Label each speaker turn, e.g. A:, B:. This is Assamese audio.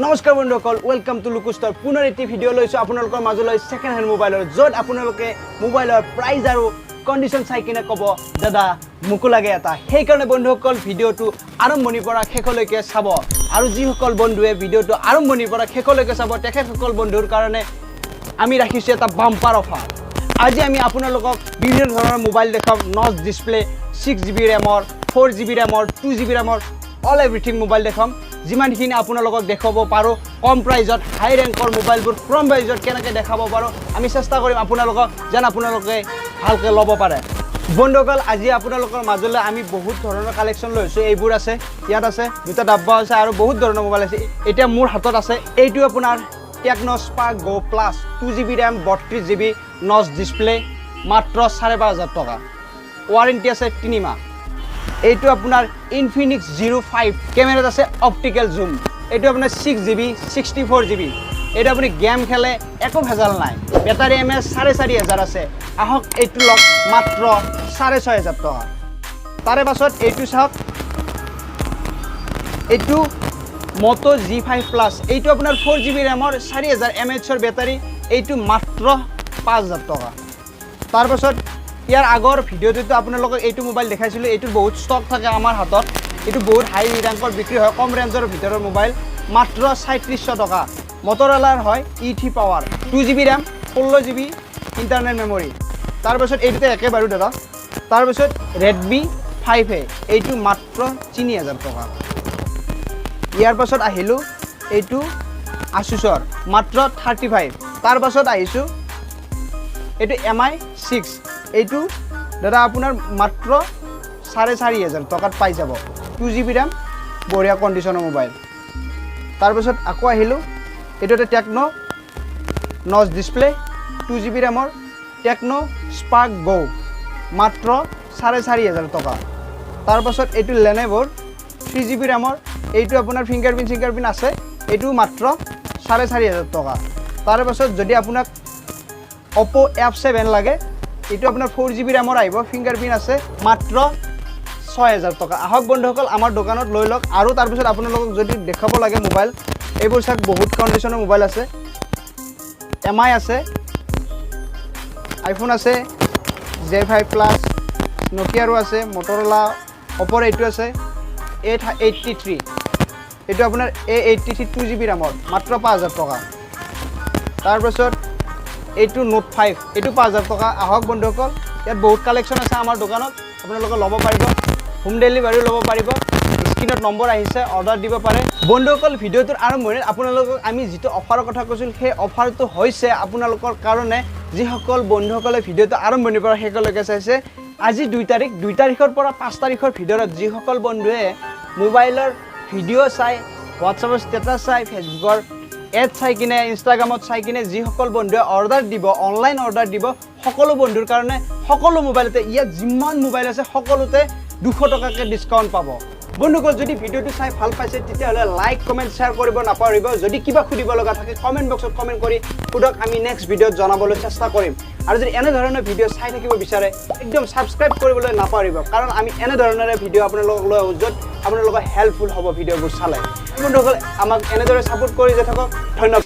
A: নমস্কাৰ বন্ধুসকল, welcome to লুকু ষ্ট'ৰ। পুনৰ এটি ভিডিঅ' লৈছোঁ আপোনালোকৰ মাজলৈ ছেকেণ্ড হেণ্ড মোবাইলৰ, য'ত আপোনালোকে মোবাইলৰ প্ৰাইজ আৰু কণ্ডিশ্যন চাই কিনে ক'ব, "দাদা, মোকো লাগে এটা।" সেইকাৰণে বন্ধুসকল, ভিডিঅ'টো আৰম্ভণিৰ পৰা শেষলৈকে চাব। আৰু যিসকল বন্ধুৱে ভিডিঅ'টো আৰম্ভণিৰ পৰা শেষলৈকে চাব, তেখেতসকল বন্ধুৰ কাৰণে আমি ৰাখিছোঁ এটা বাম্পাৰ অফাৰ। আজি আমি আপোনালোকক বিভিন্ন ধৰণৰ মোবাইল দেখাম, নচ ডিছপ্লে, 6 জিবি ৰেমৰ, 4 জিবি ৰেমৰ, 2 জিবি ৰেমৰ, অল এভৰিথিং মোবাইল দেখাম। যিমানখিনি আপোনালোকক দেখুৱাব পাৰোঁ কম প্ৰাইজত, হাই ৰেংকৰ মোবাইলবোৰ কম প্ৰাইজত কেনেকৈ দেখাব পাৰোঁ, আমি চেষ্টা কৰিম আপোনালোকক, যেন আপোনালোকে ভালকৈ ল'ব পাৰে। বন্ধুসকল, আজি আপোনালোকৰ মাজলৈ আমি বহুত ধৰণৰ কালেকশ্যন লৈ আহিছোঁ। এইবোৰ আছে, ইয়াত আছে, দুটা ডাব্বা আছে আৰু বহুত ধৰণৰ মোবাইল আছে। এতিয়া মোৰ হাতত আছে এইটো আপোনাৰ টেকন' স্পাৰ্ক গ' প্লাছ, 2 জিবি ৰেম, 32 জিবি, নচ ডিছপ্লে, মাত্ৰ 5,500 টকা। ৱাৰেণ্টি আছে 3 মাহ। এইটো আপোনাৰ ইনফিনিক্স 05, কেমেৰাত আছে অপটিকেল জুম। এইটো আপোনাৰ 6 জিবি, 64 জিবি। এইটো আপুনি গেম খেলে, একো ভেজাল নাই। বেটাৰী এম এচ 4500 আছে। আহক, এইটো লওক মাত্ৰ 6500 টকা। তাৰে পাছত এইটো চাওক, এইটো মটো জি 5 প্লাছ। এইটো আপোনাৰ 4 জিবি ৰেমৰ, 4000 এম এইচৰ বেটাৰী। এইটো মাত্ৰ 5000 টকা। তাৰপাছত ইয়াৰ আগৰ ভিডিঅ'টোতো আপোনালোকক এইটো মোবাইল দেখাইছিলোঁ। এইটোৰ বহুত ষ্টক থাকে আমাৰ হাতত। এইটো বহুত হাই ৰেংকৰ বিক্ৰী হয়, কম ৰেঞ্জৰ ভিতৰৰ মোবাইল, মাত্ৰ 3600 টকা। মটৰলাৰ হয়, ই 3 power, 2 GB RAM, 16 GB internal memory. তাৰপাছত এইটোতে একে বাৰু দাদা। তাৰপাছত ৰেডমি 5 এ, এইটো মাত্ৰ 3000 টকা। ইয়াৰ পাছত আহিলোঁ এইটো আছুছৰ, মাত্ৰ 35। তাৰপাছত আহিছোঁ এইটো এম আই 6। এইটো দাদা আপোনাৰ মাত্ৰ 4500 টকাত পাই যাব, 2 জিবি ৰেম, বঢ়িয়া কণ্ডিশ্যনৰ মোবাইল। তাৰপাছত আকৌ আহিলোঁ এইটো এটা টেকন' নচ ডিছপ্লে, 2 জিবি ৰেমৰ টেকন' স্পাৰ্ক গ', মাত্ৰ 4500 টকা। তাৰপাছত এইটো লেনেভ'ৰ 3 জিবি ৰেমৰ, এইটো আপোনাৰ ফিংগাৰ প্ৰিণ্ট চিংগাৰ প্ৰিণ্ট আছে, এইটো মাত্ৰ 4500 টকা। তাৰপাছত যদি আপোনাক অ'প' এফ 7 লাগে, এইটো আপোনাৰ 4 জিবি ৰেমৰ আহিব, ফিংগাৰ প্ৰিণ্ট আছে, মাত্ৰ 6000 টকা। আহক বন্ধুসকল, আমাৰ দোকানত লৈ লওক। আৰু তাৰপিছত আপোনালোকক যদি দেখাব লাগে মোবাইল, এইবোৰ চাওক, বহুত কণ্ডিশ্যনৰ মোবাইল আছে। এম আই আছে, আইফোন আছে, জে 5 প্লাছ, নকিয়াৰো আছে, মটৰলা, অ'পৰ এইটো আছে এ 83। এইটো আপোনাৰ এ 83, 2 জিবি ৰেমৰ, মাত্ৰ 5000 টকা। তাৰপাছত এইটো নোট 5, এইটো 5000 টকা। আহক বন্ধুসকল, ইয়াত বহুত কালেকশ্যন আছে আমাৰ দোকানত। আপোনালোকে ল'ব পাৰিব, হোম ডেলিভাৰীও ল'ব পাৰিব। স্ক্ৰীণত নম্বৰ আহিছে, অৰ্ডাৰ দিব পাৰে। বন্ধুসকল, ভিডিঅ'টোৰ আৰম্ভণিত আপোনালোকক আমি যিটো অফাৰৰ কথা কৈছিলোঁ, সেই অফাৰটো হৈছে আপোনালোকৰ কাৰণে, যিসকল বন্ধুসকলে ভিডিঅ'টো আৰম্ভণিৰ পৰা শেষলৈকে চাইছে। আজি 2 তাৰিখ, 2 তাৰিখৰ পৰা 5 তাৰিখৰ ভিতৰত যিসকল বন্ধুৱে মোবাইলৰ ভিডিঅ' চাই, হোৱাটছএপৰ ষ্টেটাছ চাই, ফেচবুকৰ এড চাই কিনে, ইনষ্টাগ্ৰামত চাই কিনে যিসকল বন্ধুৱে অৰ্ডাৰ দিব, অনলাইন অৰ্ডাৰ দিব, সকলো বন্ধুৰ কাৰণে সকলো মোবাইলতে, ইয়াত যিমান মোবাইল আছে সকলোতে 200 টকাকৈ ডিছকাউণ্ট পাব। বন্ধুসকল, যদি ভিডিঅ'টো চাই ভাল পাইছে, তেতিয়াহ'লে লাইক, কমেণ্ট, শ্বেয়াৰ কৰিব নাপাহৰিব। যদি কিবা সুধিব লগা থাকে, কমেণ্ট বক্সত কমেণ্ট কৰি সোধক, আমি নেক্সট ভিডিঅ'ত জনাবলৈ চেষ্টা কৰিম। আৰু যদি এনেধৰণৰ ভিডিঅ' চাই থাকিব বিচাৰে, একদম ছাবস্ক্ৰাইব কৰিবলৈ নাপাহৰিব, কাৰণ আমি এনেধৰণেৰে ভিডিঅ' আপোনালোকক লৈ আহোঁ, য'ত আপোনালোকৰ হেল্পফুল হ'ব ভিডিঅ'বোৰ চালে। বন্ধুসকল, আমাক এনেদৰে ছাপোৰ্ট কৰি যাই থাকক। ধন্যবাদ।